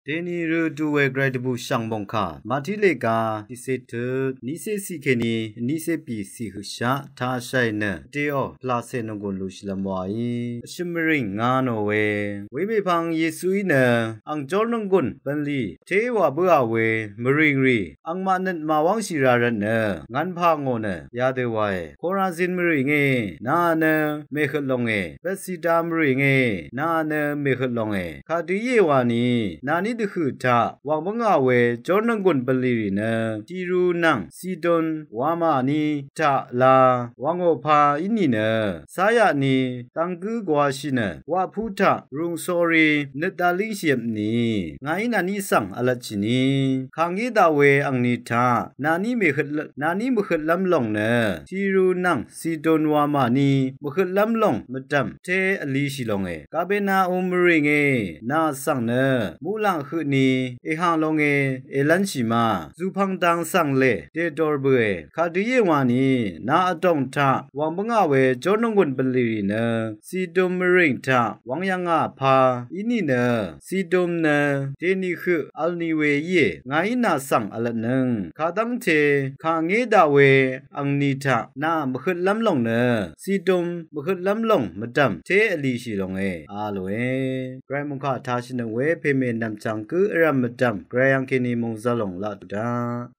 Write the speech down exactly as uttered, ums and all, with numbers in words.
Deni rø du we gvray dvbù shv̀ng mòngkà Màtí lèga tiqcé tøt niqcé ciq kèní niqcé pì ciq høqshaq tashai nø vdè ò pvlacè nònggùn lushìlvm wàí vshø̀m mvrìng nga nò we. Wemèpvng Yesuí nø ang jórnònggùn bv̀nlì té wà bǿà we mvrìng rì angmaq nøt màwángshì ra rvt nø ngv̄npà ngò nø yadø wae. Korazin mvrìngé, nàà nø mèhøt longe. Betsida mvrìngé, nàà nø mèhøt longe. Kàdø íe wani nàní dvhø̀ taq wàng bǿngà we jórnònggùn bv̀nlì rì nø Tiru nvng Sidon wamà ni taq la wàngò pà í nìnø cáyaq ni dvng gǿ gwashì nø waqpú taq rùng sori nøt dalíngshì vpni ngàí nàní svng vlvtshì ni kàngé daq we angni taq nàní mèhøt nàní mvhøtlv́m lòng nø Tiru nvng Sidon wamà ni mvhøtlv́m lòng mvdv̀m té vlishì longe. Kapernaum mvrìngé, nà svng nø muqlàng høq ni èhàng longe èlv́nshì ma zùpvng dang svng lè dèdor bø̀e. Kàdø íe wani nà vdòng taq wàng bǿngà we jórnònggùn bv̀nlì rì nø Sidon mvrìng taq wvng yv̀ngà pà í nìnø Sidon nø dèni høq vl ni we íe. Ngàí nà svng vlvtnøng kadv́ngte kàngé daq we angni taq nà mvhøtlv́m lòng nø Sidon mvhøtlv́m lòng mvdv̀m té vlishì longe a lòe. Gvray mòngkà tashìnøng we pèmè nv̀mchv̀ng gǿ vrv̀m mvdv̀m gvray angkèní mòngzv̄l lòng laq dvdaq